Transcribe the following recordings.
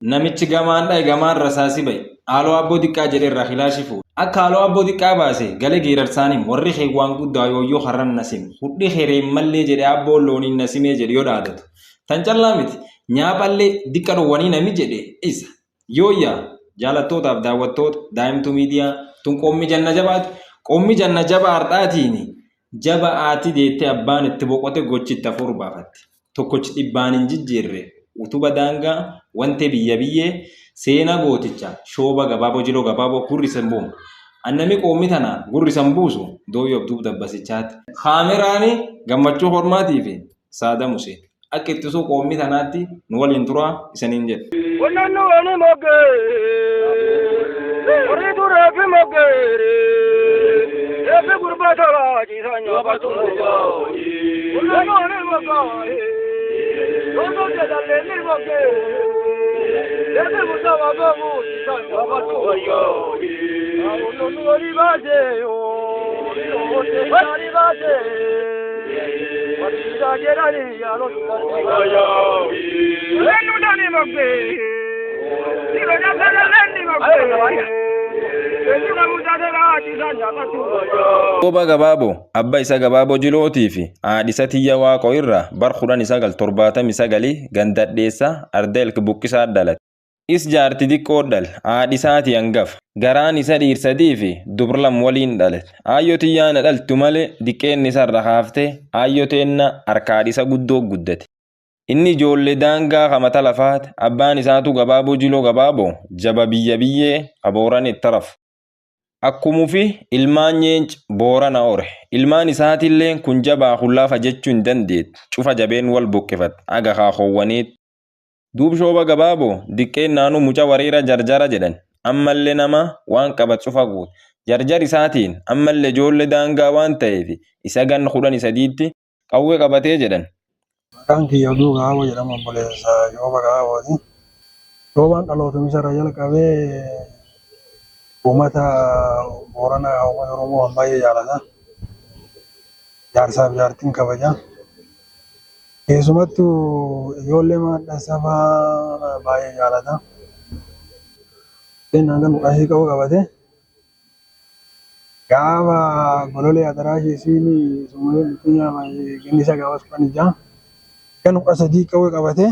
Namichi gamaan dhaye gamaan rasaasi baye. Haaloo abboo diqqaa jedhe irraa kilaashii fuudhe. Akka haaloo abboo diqqaa baase gale geerarsaan himu warri kee waan guddaa yooyyoo harran na sime. Hudhi hereen mallee jedhe abboon looniin na simee jedhe yoo dhaadatu. Tan callaa miti nyaaphallee diqqa dhowwanii nami jedhe isa. Yooyyaa jaalattootaaf daawwattoota Daa'imtuu Miidiyaa tun qoommi janna jabaati. Qoommi janna jabaa har'aatiini Jaba haati deette abbaan itti boqote gochi itti hafuur baafatti. Tokkochi dhibbaan hin jijjiirre utuba daangaa wantee biyya biyyee seenaa gooticha shooba gabaaboo jiloo gabaaboo gurri isan buumu. Annami qoommi tana gurri isan buusu dooyyoo abduub dabbasichaati. Kaameraani gammachuu hormaatii fi saada musee. Akka ittisuu qoommii tanaatti nu waliin turaa isaniin jedha. Onnannu wani moggee warri dureefi moggee eebbi gurbaa tolaa ciisaa nyaapatu Onnannu wani moggee loosoo jedhallee ni moggee eebbi musaa wabeemu ciisaa nyaapatu Onnannu wani baasee wani baasee. Shooba Gabaaboo abba isa Gabaaboo Jilootii fi haadha isa Tiyya Waaqoo irraa bar 1979 gandadheessa arda elk buqqisaa dhalate. Is jaarti diqqoo dhale, haadhi isaati hangafa. Garaan isa dhiir sadii fi dubr lam waliin dhalet. Aayyo tiyyaa na dhaltu malee diqqeenni isa irra kaaftee aayyo teenna harka haadhi isa guddoo guddate. Inni ijoollee daangaa ka mata lafaati, abbaan isaatu Gabaaboo Jiloo Gabaaboo jaba biyya biyyee ka Booran itti rafu. Akkumufi ilmaan nyeenc Boorana hore. Ilmaan isaatilleen kun jabaa kun laafa jechuu hin dandeettu. Cufa jabeen wal buqqifat haga kaakowwaniitti. Duub shooba gabaabo diqqeennaanu muca wareera jarjara jedhan. Ammalle nama waan qabat cufa guute. Jarjar isaatiin ammalle ijoolle daangaa waan ta'eef isa ganna 13tti qawwe qabatee jedhan. Maqaan kiyya Oduu Gabaaboo jedhama obboleessa Shooba Gabaabooti. Shoobaan dhalootuma isa irraa jalqabee uummata Booranaa uummata Oromoo kan baay'ee jaalata. Jaarsaaf jaartiin kabaja. Keessumattuu ijoollee maadhessa fa'aa baay'ee jaalata. Inni hanga muqashii qabu qabate gaafa gololee adaraashii isiin summayee dhuftee ganni isaa gaafas 16 gan 13 qawwee qabate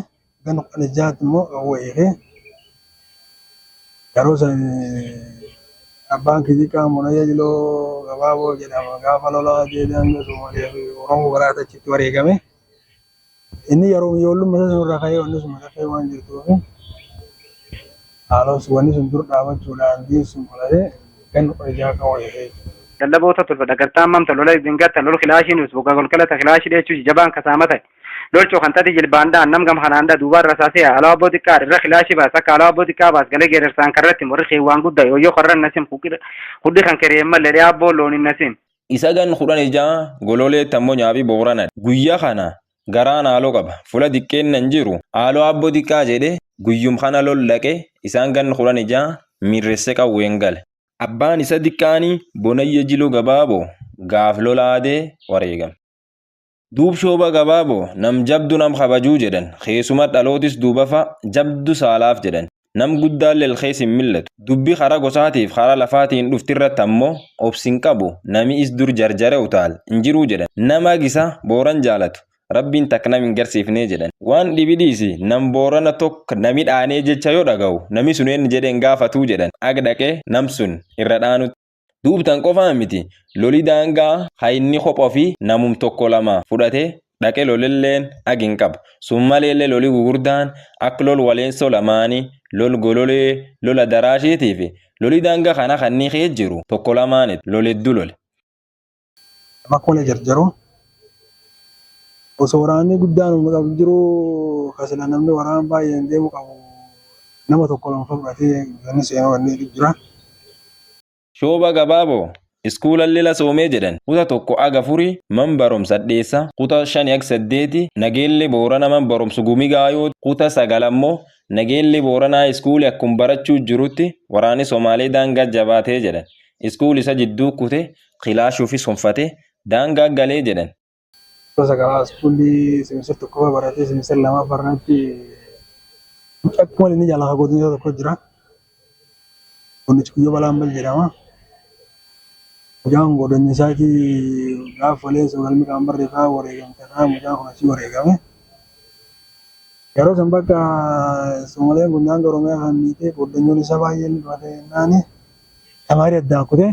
gan 16tti immoo qawwee hiikee yeroo san abbaan kijiqaa Monayya Jiloo Gabaaboo jedhama gaafa lolaa deebi'an Somaaliyaa fi Oromoo baraata achitti wareegame. Inni yeroo ijoollummaa isaa sun irraa ka'ee wanni sun lafee waan jirtuuf haalos wanni sun dur dhaabachuudhaan diin sun qolatee ganna 16 qawwee hiikee. Lallaboota tolfadha gartaan mamta lola dingatta lol kilaashiin us boga golgalata kilaashii dheechuu jabaan kasaama ta'e lolchoo kan tati jilbaan dhaan nam gam kanaan dha duubaan rasaasee alaa abboo xiqqaa irra kilaashii baas akka alaa abboo xiqqaa baas galee geerarsaan karratti warri keewwaan guddaa yooyyoo karran nasim hudhi kan kereen malee dhee abboo loon hin nasim. Isa gan 16 gololeetti ammoo nyaapi Boorana. Guyya kana garaan haaloo qaba. Fula diqqeenna hin jiru. Haaloo abboo diqqaa jedhe guyyum kana lol dhaqe isaan gan 16 miirresse qawween gale. Abbaan isa diqqaani Bonayya Jilo Gabaabo gaaf lola aadee wareegame. Duub Shooba Gabaabo nam jabdu nam kabajuu jedhan. Keessuma dhalootis duubafa jabdu saalaaf jedhan. Nam guddaan lelkees hin millatu. Dubbi kara gosaatiif kara lafaatiin dhuftirratti ammoo obsi hin qabu nami is dur jarjare utaal hin jiruu jedhan. Nama gisa Booran jaalatu Rabbiin takka nam hin garsiifnee jedhan. Waan dhibi dhiisi nam Boorana tokk nami dhaanee jecha yo dhagahu nami sun eennu jedhe hin gaafatuu jedhan. Ag dhaqee nam sun irra dhaanutti. Duub tan qofaa miti loli daangaa ha inni kopha ofii namum tokko lama fudhate dhaqe lolelleen ag hin qabu. Sun maleelle loli gugurdaan ak lol Waleensoo lamaani, lol Gololee, lol Adaraashiitii fi loli daanga kana kannii kees jiru tokko lamaanit lol heddu lole. Nama akka malee jarjaru. Osoo waraanni guddaan humna qabu jiru ka sila namni waraana baay'een deemu qabu nama tokko lama fudhatee inni seenuu inni jira. Shooba gabaabo iskuulallee la soomee jedhan kuta tokko ag afuri man baromsa dheessa kuta shani ag saddeeti Nageelle Boorana man baromsu gumi gaayoo kuta sagal ammoo Nageelle Booranaa iskuuli akkum barachuu jirutti waraani Somaalee daangaa jabaatee jedhan iskuuli isa jidduu kute kilaashuu fi sonfate daangaa galee jedhan. Kutaa sagalaa iskuulii semester tokkoffaa baratee semester lamaffaa irratti Akkuma inni jaalala godina tokko jira. Qonnichi Guyyoo Balaambal jedhama. Mucaan godina isaatii gaafa waleessoo galmi kan barreeffaa wareegamte irraa mucaan kun achii wareegame. Yeroo san bakka Soomaleen kun daangaa Oromiyaa kan miitee goddanyoon isaa baay'een dhufate jennaani tamaarii addaan kutee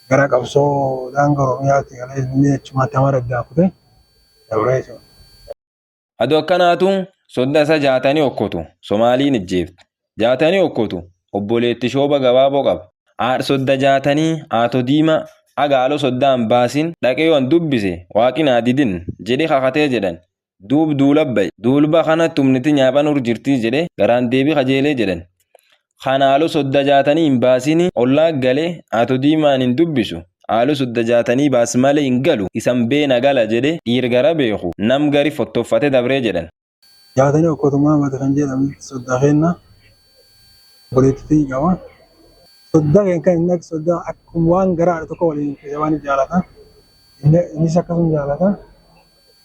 gara qabsoo daangaa Oromiyaatti galee inni achumaa tamaarii addaan kutee dabree jechuudha. Ado akkanaatu sodda isa Jaatanii Okkotu Somaaliin ijjeefte. Jaatanii Okkotu obboleetti Shooba Gabaaboo qaba. Haadha sodda Jaatanii Aato Diimaa haga haaloo soddaa hin baasin dhaqee yoo an dubbise waaqi naa didin jedhee kakatee jedhan. Duub duula ba'e. Duulba kanatti humniti nyaaphan ur jirtii jedhee garaan deebii kajeelee jedhan. Kan haaloo sodda Jaatanii hin baasini ollaa galee Aato Diimaan hin dubbisu. Haaloo sodda Jaatanii baas malee hin galu isan beena gala jedhee dhiir gara beeku nam gari fottoffate dabree jedhan. Jaatanii Okkoto Mahammad kan jedhamu soddaa keenna obboleettitii qaba. Soddaa keenya kan inni akka soddaa akkuma waan garaa tokko waliin keessa waan jaalata. Innis akkasuma jaalata.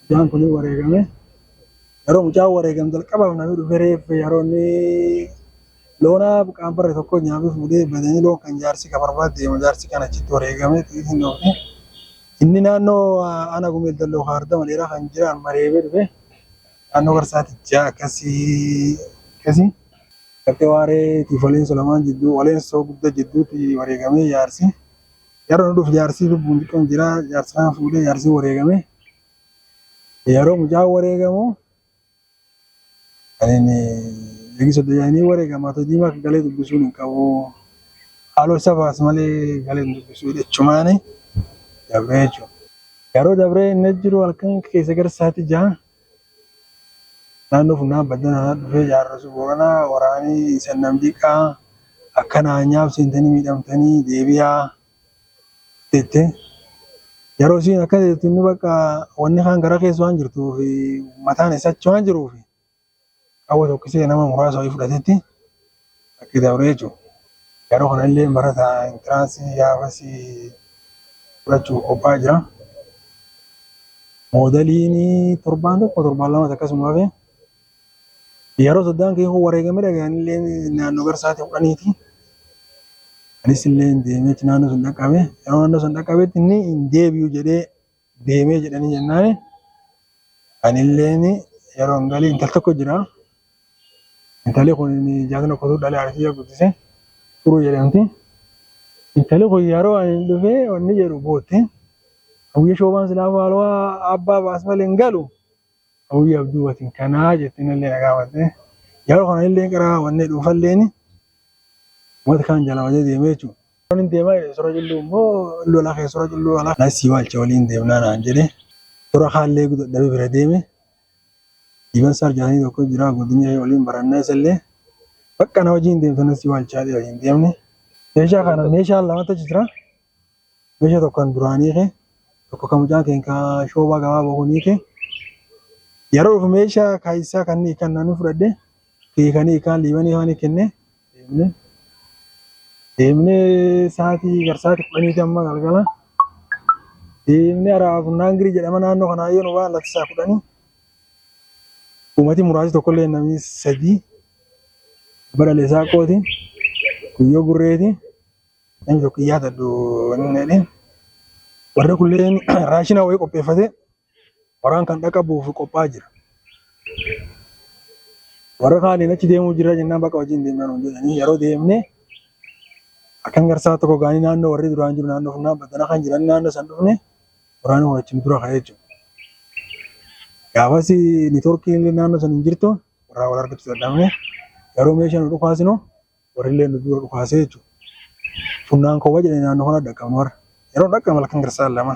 Mucaan kun wareegame. Yeroo mucaan wareegame jalqabaaf namni dhufee reeffa yeroo inni loonaa buqaan barre tokko nyaatee fuudhee badanii loon kan jaarsi ka barbaade deemu jaarsi kan achitti wareegame xixiqqii dhoofte. Inni naannoo ana gumeel dalloo kaarda maleeraa kan jiran mareebee dhufe naannoo garsaatichaa akkasii akkasii. Gartee waareetiif waleensoo lamaan jidduu waleensoo guddaa jidduutti wareegamee jaarsi. Yeroo nu dhufu jaarsi lubbuun xiqqoon jira jaarsi kana fuudhee jaarsi wareegame. Yeroo mucaan wareegamu ani eegi sodda jaanii wareegama Ato Diimaa akka galee dubbisuun hin qabu. Haaloo isa baas malee galee hin dubbisu jechumaani dabree jechuudha. Yeroo dabree inni jiru halkan keessa gara sa'aatii 6 naannoo funyaan baddanaa dhufee jaarrasu Booranaa waraanii isan nam diqaa akkanaa nyaaf seentanii miidhamtanii deebi'aa jette. Yeroo isiin akkas jettu inni bakka wanni kaan gara keessa waan jirtuuf mataan isaa achi waan jiruuf qawwee tokkisee nama muraasa wayii fudhatetti bakki dabree jechuudha. Yeroo kana illee barataa intiraansii gaafasii fudhachuuf qophaa'aa jira. Moodaliin torbaan tokko torbaan lamas akkasuma hafe. Yeroo soddaan kee kun wareegame dhagahan illee naannoo gara sa'aatii 10ti. Anis illee deemee achi naannoo sun dhaqqabe. Yeroo naannoo sun dhaqqabetti inni hin deebi'u jedhee deemee jedhanii jennaani. Ani illeen yeroo hin galii intal tokko jira. Intalli kun jaatana qotuu dhalee haadha guddise turuu jedhamti. Intalli kun yeroo ani dhufee wanni jedhu bootte. Hawwii shoobaan silaa maaloo abbaa baas malee hin galu. Hawwii abduu watiin kanaa jettiin illee na gaafatte. Yeroo kana illee qaraa wanni dhuufalleen uummata kaan jala wajjin deemee jechuudha. Inni deemaa jedhe sora culluu immoo lola kee sora culluu ala. Nasii waalcha waliin deemnaa naan jedhe. Sora kaallee dadhabee bira deeme. Dhiban saar jaanii tokko jira godina waliin barannaa isallee. Bakka na wajjin deemtu nasii waalchaa waliin deemne. Meeshaa kana meeshaan lamatu jira. Meeshaa tokko kan duraanii kee tokko kan mucaan keenya kan shoobaa gabaabaa kunii kee. Yeroo dhufu meeshaa kaayisaa kan kan namni fudhadhe hiikanii hiikaan liibanii hiikanii kenne deemne. Deemnee sa'aatii gara sa'aatii 10ti amma galgala. Deemnee araa funnaangirii jedhama naannoo kanaa yoo nu ba'an lafti isaa 10. Uummati muraasni tokkollee namni sadii badhalee saaqooti guyyoo gurreeti namni tokko yaadadhu inni jedhe. Warri kulleen raashina wayii qopheeffate waraan kan dhaqabuuf qophaa'aa jira. Warra kaaniin achi deemuu jira jennaan bakka wajjin deemnaa nuun jedhanii yeroo deemne akkan garsaa tokko gaanii naannoo warri duraan jiru naannoo funyaan baddana kan jiran naannoo san dhufne waraanni kun achi nu dura ka'ee jechuudha. Gaafas niitoorkiin illee naannoo san hin jirtu warraa wal argachuu dadhabne yeroo meeshaa nu dhukaasnu warri illee nu dura dhukaasee jechuudha. Funnaan kowwa jedhanii naannoo kana dhaqqabnu warra. Yeroo dhaqqabnu halkan garsaa lama.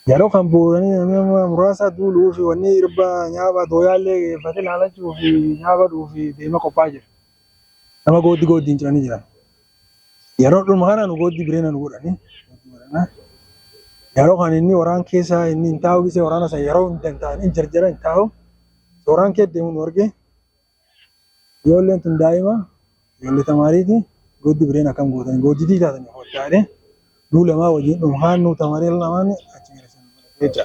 Yeroo kan bu'uuranii namni amma muraasa duuluu fi wanni irba nyaaba dooyaallee geeffatee laalachuu fi nyaaba dhuuf deema qophaa'aa jira. Nama gooddi gooddiin ciranii jiran. Yeroo dhuma kana nu gooddi bireena nu godhanii. Yeroo kan inni waraan keessa inni hin taa'u gisee waraana san yeroo hin danda'an hin jarjara hin taa'u. Waraan kee deemu nu argee. Ijoolleen tun daa'ima ijoollee tamaariiti gooddi bireen akkam gootan goodditii taatanii hodhaadhe nuu lamaa wajjin dhumhaan nuu tamarii lamaan achi gara sana jecha.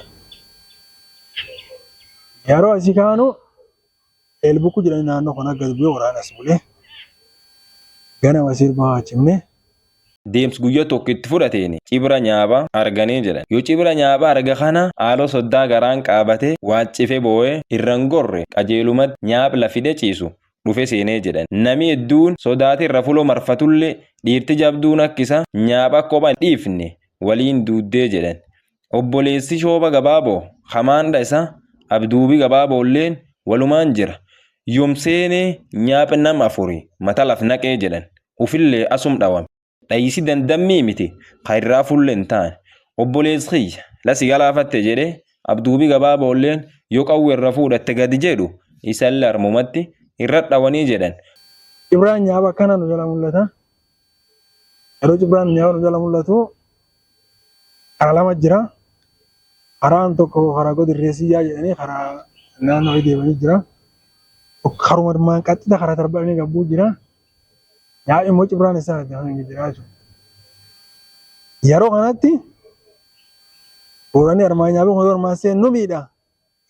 Yeroo asii kaanu Eelbukku jedhanii naannoo kana gad bu'ee waraana as bulee ganama sirbaa hachimne. Deemsi guyyaa tokko itti fudhateen cibra nyaaphaa arganii jedhan. Yoo cibra nyaaphaa arga kana haaloo soddaa garaan qaabatee waaccife boo'ee irra hin gorre qajeelumatti nyaap lafide ciisu dhufe seenee jedhan. Nami hedduun sodaati irra fuloo marfatullee dhiirti jabduun akkisa nyaapha kopha dhiifne waliin duuddee jedhan. Obboleessi Shooba Gabaaboo hamaandha isa Abduubi Gabaaboolleen walumaan jira. Yoom seenee nyaaphi nama afuri mata laf naqee jedhan. Ufillee asum dhawame. Dhayisi dandammii miti ka irraa fulle hin taane. Obboleessi kiyya lasi galaafatte jedhee Abduubi Gabaaboolleen yoo qawwee irra fuudhatte gadi jedhu isallee harmumatti irra dhawanii jedhan. Cibraan nyaaba akkana nu jala mul'ata. Yeroo cibraan nyaaba nu jala mul'atu karaa lama jira. Karaan tokko karaa Godirreessiyyaa jedhanii karaa naannoo deemanii jira. Karuma armaan qaxxita karaa tarba'anii gabbuu jira. Yaa immoo cibraan isaa jira jechuudha. Yeroo kanatti Booranii armaan nyaabee kun armaan seennu miidha.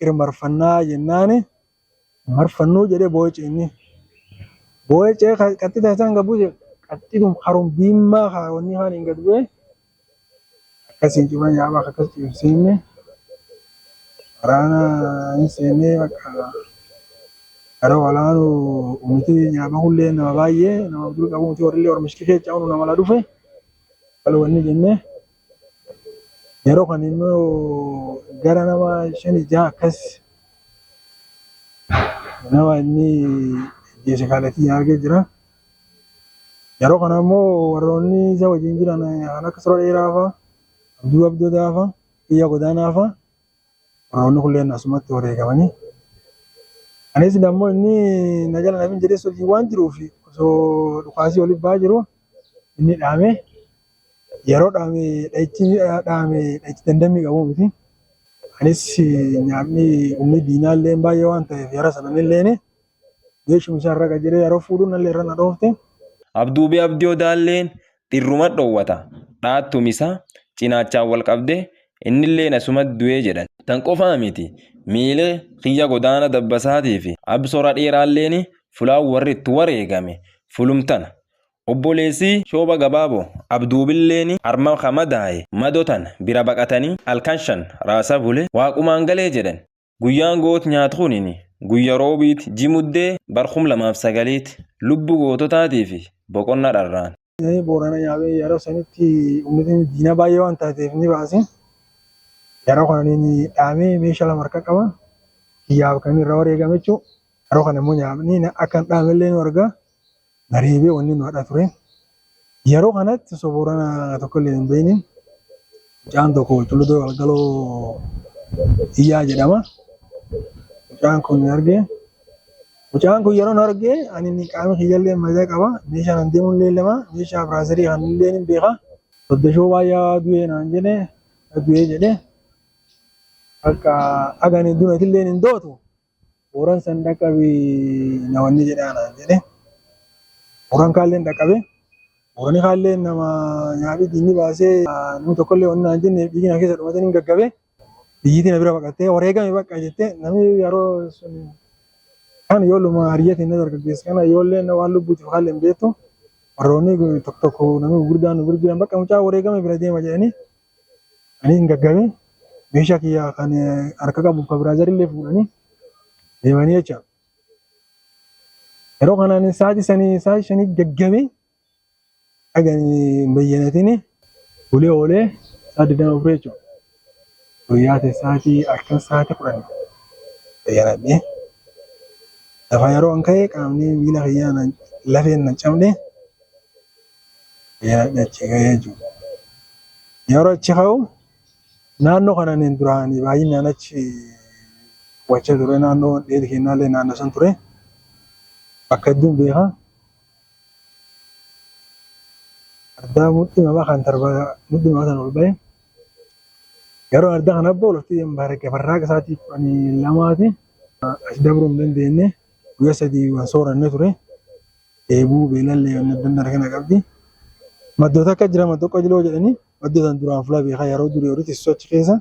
Irmarfannaa jennaani marfannuu jedhee boo'ee ce'inni. Boo'ee ce'ee qaxxita isaan gabbuu jedhu qaxxitum harum diimaa haa wanni haan hin gad bu'ee akkasiin cibra nyaabaa akkas cimseenne waraana hin seennee bakka yeroo walaanu ummiti nyaaba hullee nama baay'ee nama dur qabu ummiti warrillee ormishki keessa unu nama la dhufe wal wanni jennee yeroo kan immoo gara nama shani jaha akkas nama inni jeese kaalatii argee jira. Yeroo kana immoo warroonni isa wajjin jiran kan akka Sura Dheeraa fa'a, Abduu Abdoodaa fa'a, Iyya Godaanaa fa'a warroonni kunneen asumatti wareegamanii. Anis immoo inni na jala nafin jedhee hojii waan jiruuf osoo dhukaasii oliif ba'aa jiru inni dhaame yeroo dhaame dhahichi dhaame dhahichi dandammii qabu miti. Anis nyaapni humni diinaa illee baay'ee waan ta'eef yeroo sananillee meeshuma isaa irra qajeelee yeroo fuudhuun nallee irra na dhoofte. Abduubi Abdii Odaalleen dhirruma dhoowwata. Dhaattum isaa cinaachaan wal qabdee innilleen asumatti du'ee jedhan. Tan qofaa miti miilee kiyya Godaana Dabbasaatii fi Absora Dheeraalleen fulaan warri itti wareegame fulumtana. Obboleessi Shooba Gabaaboo Abduubilleen harma ka madaaye madoo tana bira baqatanii halkan shan raasa bule waaqumaan galee jedhan. Guyyaan goot nyaat kunin guyya roobiit jimuddee bar 2009 lubbu goototaatii fi boqonna dharraan. Boorana nyaabee yeroo sanitti uummatni diina baay'ee waan taateef ni baase. Yeroo kana inni dhaamee meeshaa lama harka qaba. Kiyyaaf kan irra wareegame jechuudha. Yeroo kana immoo nyaabni akka hin dhaamellee nu argaa. Bareebee wanni nu hadha ture. Yeroo kanatti osoo Boorana tokko illee hin beeknin mucaan tokko Culluddoo Galgaloo Iyyaa jedhama. Mucaan kun argee mucaan kun yeroo nu argee ani inni qaama kiyyallee madaa qaba. Meeshaan an deemuun illee lama meeshaa biraazarii kan illee ni beeka. Soddashoo baay'ee du'ee naan jedhe du'ee jedhe akka agani dunatillee hin dootu. Booran san dhaqqabi na wanni jedhaa naan jedhe. Booran kaalleen dhaqqabe. Boorani kaalleen nama nyaafi diinni baasee namni tokkollee wanni naan jenne dhiigni na keessa dhumatee ni gaggabe. Biyyiitii na bira baqattee wareegame bakka jettee namni yeroo sun kan yoo luma hariyyatiin na dargaggeessa kana yoollee na waan lubbuutiif kaallee hin beektu. Warroonni tokko tokko namni gurguddaan nu bira jiran bakka mucaa wareegame bira deema jedhanii ani hin gaggabe meeshaa kiyya kan harka qabu kan biraazarillee fuudhanii deemanii jecha. Yeroo kanaan sa'aatii sanii sa'aatii shanii gaggabe dhaganii hin bayyanatin bulee oolee sa'aatii 24 jechuudha. Guyyaa ta'e sa'aatii halkan sa'aatii 10 bayyanadhee lafa yeroo an ka'e qaamni miila kiyyaa lafeen nan cabne bayyanadhee achi ka'ee jechuudha. Yeroo achi ka'u naannoo kanaan duraan baay'inaan achi qubachaa ture naannoo dheedhi kennaallee naannoo san ture bakka hedduun beeka. Ardaa mudhii mamaa kan tarba mudhii mamaa sana ol ba'e. Yeroo ardaa kana abbaa olofti barraaqa isaatii 12ti as dabruu hin dandeenye guyyaa sadii waan sooranne ture. Dheebuu beelallee wanni adda addaa kana qabdi. Maddoota akka jira maddoo qajiloo jedhanii maddoo san duraan fula beekaa yeroo durii horii tiksuu achi keessa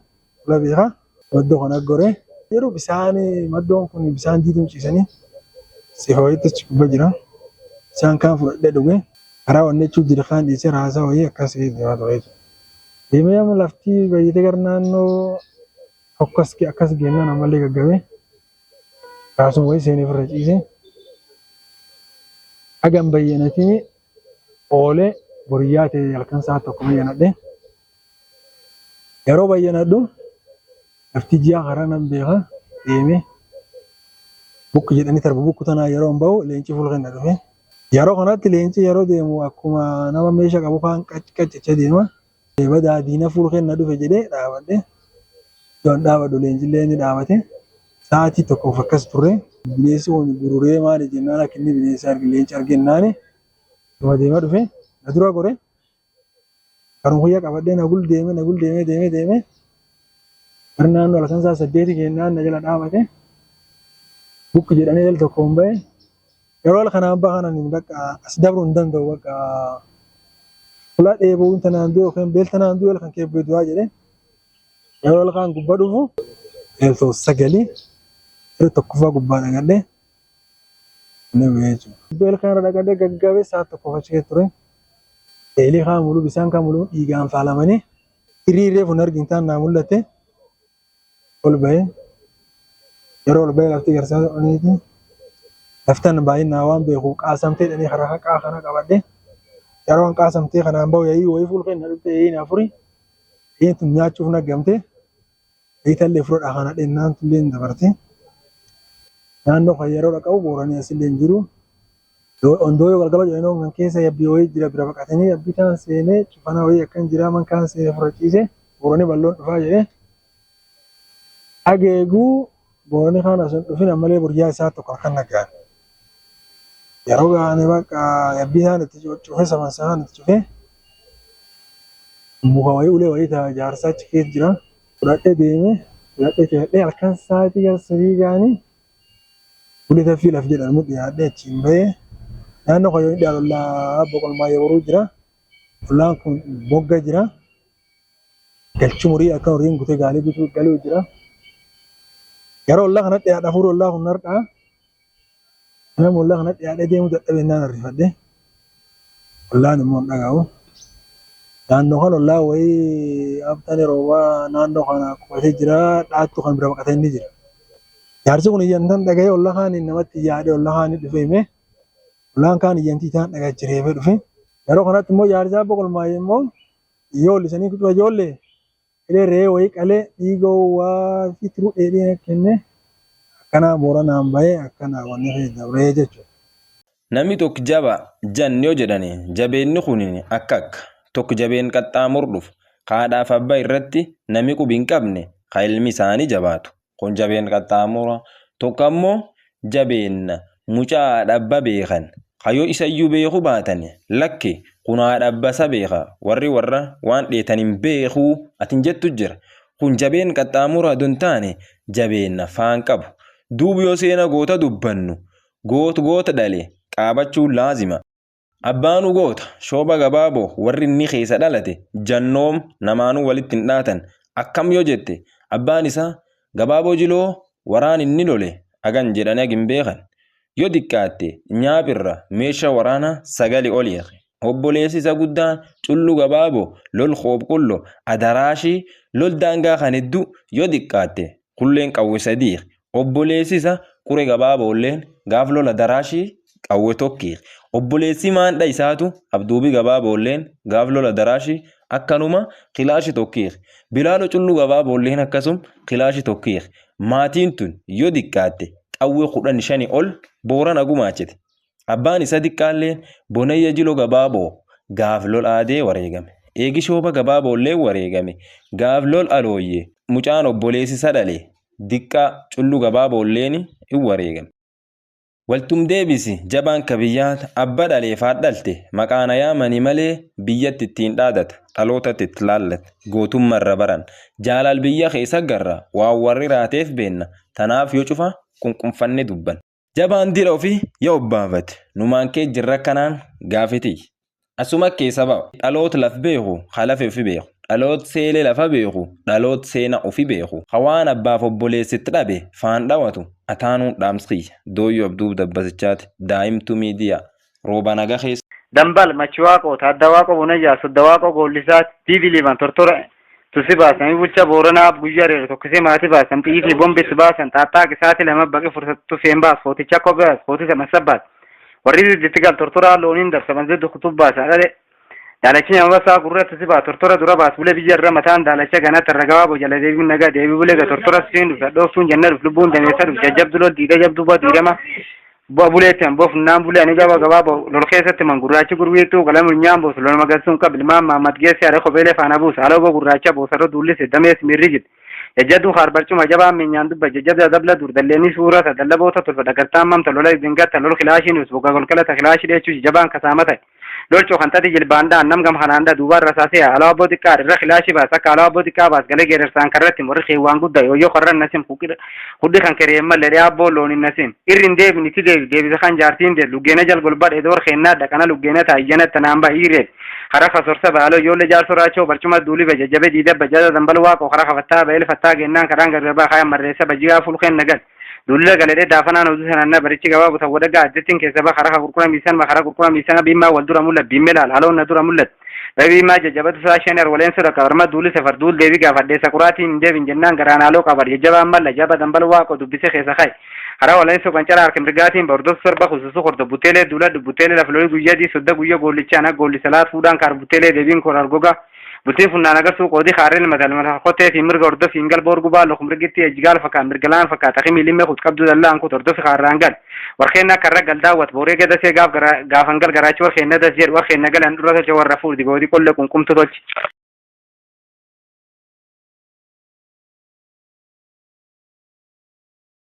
fula beekaa maddoo kana goree yeroo bishaan maddoon kun bishaan diidum ciisanii Sifa wayiitti achi gubbaa jira. Isaan kaan fudhadhee dhuge karaa wanni jechuu jira kaan dhiisee raasaa wayii akkasii deemaa ture jechuudha. Deemee amma lafti bayyatee gara naannoo tokkos akkas geennaan ammallee gaggabee raasuma wayii seenee ofirra ciise. Hagam bayyanatii oolee boriyyaa ta'e halkan sa'a tokko bayyanadhe. Yeroo bayyanadhu lafti ji'a karaa nan beeka deemee bukku jedhanii tarba bukku tanaa yeroo hin bahu leenci fuula kenna dhufe. Yeroo kanatti leenci yeroo deemu akkuma nama meeshaa qabu kaan qaccachaa deema. Badaa diina fuula kenna dhufe jedhee dhaabadhe. Yoon dhaabadhu leencillee ni dhaabate. Sa'aatii tokkoof akkas turre. Bineensi kun gururee maali jennaan akka inni bineensa arge leenci argennaani. Dhuma deemaa dhufe na dura gore. Karuma kiyya qabadhee nagul deeme nagul deeme deeme deeme. Gara naannoo halkan sa'a 8 kennaan na jala dhaabate. Bukki jedhanii jala tokkoon bahe. Yeroo halkan abbaa kanan bakka as dabruu hin danda'u bakka fuula dheebuu tanaan du'e yookiin beel tanaan du'e halkan kee du'aa jedhee. Yeroo halkan gubbaa dhufu eeltoo sagalii yeroo tokkoffaa gubbaa dhagadhee inni bu'ee jechuudha. Beel kana irra dhagadhee gaggabee sa'a tokkoof achi keessa ture. Eelii kaan muluu bisaan kaan muluu dhiigaan faalamanii hiriirree fun argin taan naa mul'atte ol bahee yeroo ol bahee lafti garsaa oliiti. Laftan baay'inaa waan beeku qaasamtee dhanii karaa haqaa kana qabadhe yeroo an qaasamtee kanaan bahu yaa'ii wayii fuul kenna dhufte yaa'iin afuri yaa'iin tun nyaachuuf naggamte yaa'ii fudhadha kana dhennaan tulleen dabarte. Naannoo kan yeroo dhaqabu booranii asillee hin jiru. Ondoo yoo galgala jedhanii kan keessa yabbii wayii jira bira baqatanii yabbii taan seenee cufana wayii akkan jira man kaan seenee fudhachiise booranii bal'oon dhufaa jedhee. Ageeguu booranii kaan as hin dhufin ammallee burjaa isaa tokko harkaan nagaan. Yeroo gaane bakka yabbii isaan itti cufee saman isaan itti cufee muka wayii ulee wayii ta'a jaarsaa achi keessa jira. Fudhadhee deemee fudhadhee fudhadhee halkan sa'aatii gara 3 gaanii ulee taffii laf jedhamu dhiyaadhee achiin bahee naannoo kan yoo dhiyaatu ollaa boqolmaa yeroo jira. Ollaan kun mogga jira. Galchuu horii akka horiin gutee gaalee guutuu galuu jira. Yeroo ollaa kanatti dhiyaadha fuula ollaa kun har'aa. Nama ollaa kanatti dhiyaadhee deemuu dadhabee naan arrifadhe. Ollaan immoo hin dhaga'u. Naannoo kan ollaa wayii abtaan yeroo naannoo kana qubatee jira dhaattu kan bira baqatee inni jira. Jaarsi kun iyyantan dhaga'ee ollaa kaaniin namatti yaadee ollaa kaanii dhufe himee ollaan kaan iyyantii isaan dhagachireefee dhufe. Yeroo kanatti immoo jaarsi abba qolmaayee immoo ijoollee sanii kutuba ijoollee hidhee re'ee wayii qalee dhiiga waa fi turuu dheedhii kenne akkanaa booranaan bahee akkanaa wanni keessa dabree jechuudha. Namni tokko jaba janne yoo jedhani jabeenni kun akka akka tokko jabeen qaxxaamur dhufu haadhaaf abbaa irratti nami qubi hin qabne ka ilmi isaanii jabaatu kun jabeen qaxxaamura tokko ammoo jabeenna mucaa haadha abbaa beekan ka yoo isayyuu beekuu baatan lakki kun haadha abbaa beeka warri warra waan dheetan hin beekuu atin jettu jira kun jabeen qaxxaamura adon taane jabeenna faan qabu duuba yoo seena goota dubbannu goot goota dhale qaabachuun laazima. Abbaanu goota shooba gabaaboo warri inni keessa dhalate jannoom namaanuu walitti hin dhaatan akkam yoo jette abbaan isaa gabaaboo jiloo waraan inni lole agan jedhanii agin beekan yoo diqqaatte nyaapirra meeshaa waraanaa 9 ol hiike. Obboleessi isa guddaan cullu gabaaboo lol qoobqullo adaraashii lol daangaa kan hedduu yoo diqqaatte kulleen qawwe 3 obboleessi isa qure gabaaboolleen gaaf lola daraashii qawwe tokki obboleessi maandha isaatu abduubi gabaaboolleen gaaf lola daraashii akkanuma kilaashi tokki bilaalo cullu gabaaboolleen akkasum kilaashi tokki maatiin tun yoo diqqaatte qawwe 15 ol boorana gumaachite. Abbaan isa diqqaalleen bonayya jilo gabaaboo gaaf lol aadee wareegame. Eegi shooba gabaaboollee wareegame. Gaaf lol alooyye mucaan obboleessi isa dhale diqqaa cullu gabaaboolleen hin wareegame. Waltum deebisi jabaan kabiyyaat abba dhaleef haadhalte maqaana yaamanii malee biyyatti ittiin dhaadata dhalootatti itti laallata gootummaa irra baran jaalal biyya keessa garra waan warri raateef beenna tanaaf yoo cufa qunqunfanne dubban. Jabaan dira ofii yoo obbaafate numaan kee jirra kanaan gaafetii. Asuma keessa ba'u dhaloota laf beeku halafe ofi beeku. Dhaloot seelee lafa beeku, dhaloot seena ofi beeku. Hawaan abbaaf obboleessitti dhabe faan dhawatu ataanuun dhaamskiyya. Dooyyoo Abduub Dabbasichaati daa'imtuu miidiyaa rooba naga keessa. Dambal Machiwaaqoo Taaddawaaqoo Bonayyaa Soddawaaqoo Goollisaati Diibii Liiban Tortora Tusi baasan bulcha Booranaa guyyaa reera tokkisee maatii baasan xiyyitii bombitti baasan xaaxxaa qisaati lama baqe fursattu feen baas kooticha kophee baas kootisa massa baas warri didditti gal tortoraa looniin dabsaman ziddu kutub baasan dhale daalachi nyama basaa gurra tusi baa tortora dura baas bulee biyya irra mataan daalacha ganatti irra gabaaboo jala deebiin nagaa deebii bulee ga tortora siin dhufa dhooftuun janna dhuf lubbuun dameessa dhuf jajjabdu lol diida jabduu baa diidama bu'a buleetti an bofunnaan bulee ani gaba gabaaboo lol keessatti man gurraachi gurwiituu qalamu nyaan boosu lol magarsuun qab ilmaan maamad geesse are kopheelee faana buusa aloo boo gurraacha boosarra duullise damees mirri jid jajjaduu haar barcuma jabaan minyaan dubba jajjabda dabla dur dalleenii suurata dallaboota tolfa dhagartaan mamta lola dingatta lol kilaashiin us boga golgalata kilaashii dheechuu jabaan kasaama ta'e lolchoo kan tati jilbaan da'an nam gam kanaan dha duubaan rasaasee alaa abboo xiqqaa irra kilaashii baas akka alaa abboo xiqqaa baas galee geerarsaan karratti warri keewwaan guddaa yooyyoo karran nasim hudhi kan kereen malee dhee abboo loon hin nasim irri hin deebin itti deebi deebisa kan jaartiin deeb luggeena jal golba dheedoo warqeennaa dhaqana luggeena taayyana tanaan ba hiiree hara kasorsa baaloo ijoollee jaarso raachoo barcuma duuli ba jajjabe diida bajjada dambal waaqoo hara kafattaa ba'eel fattaa gennaan karaan gargarbaa kaaya marreessa bajigaa fulkeen nagal dulla galedhe daafanaan oduu sananna barichi gabaabu tan wadagaa addettiin keessa ba karaa gurgura miisan ba karaa gurgura miisan biimmaa wal dura mul'at biimme laal haloon na dura mul'at biimmaa jajjabatu saa shan arwaleen sura qabarma duuli safar duul deebi gaafadheessa quraatiin hin deebin jennaan garaan haaloo qabar jajjabaan malla jaba dambal waaqo dubbise keessa ka'e karaa waleen so qancara harka mirgaatiin bordoof sorba kususu hordo buteelee duula buteelee laflolii guyyaa dii sodda guyya goollichaa na goolli salaat fuudhaan kaar buteelee deebiin koraar gogaa bultiin funnaan agarsuu qoodii kaarreen matal mata kottee fi mirga hordofi hin galba orgu baallo mirgitti ejjigaal fakkaa mirgalaan fakkaata kimi limme kut qabdu dallaan kut hordofi kaarraan gal warqeen akka irra gal daawwat booree gadasee gaaf gaafan gal garaachi warqeen das jedhu warqeen galan dura tolche warra fuudhi goodii qolle qunqumtu tolche.